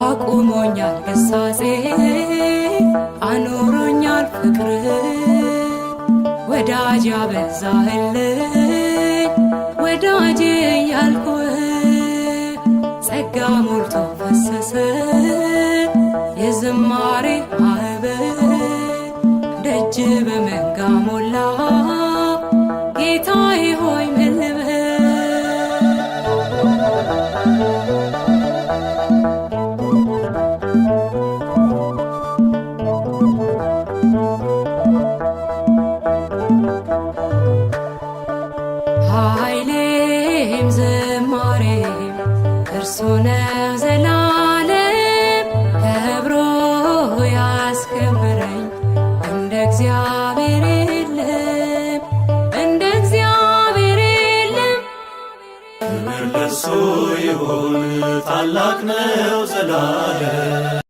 አቁሞኛል ግሳጼ፣ አኑሮኛል ፍቅር፣ ወዳጅ ያበዛህልኝ ወዳጅ ያልኩህ፣ ጸጋ ሞልቶ ፈሰሰ የዝማሬ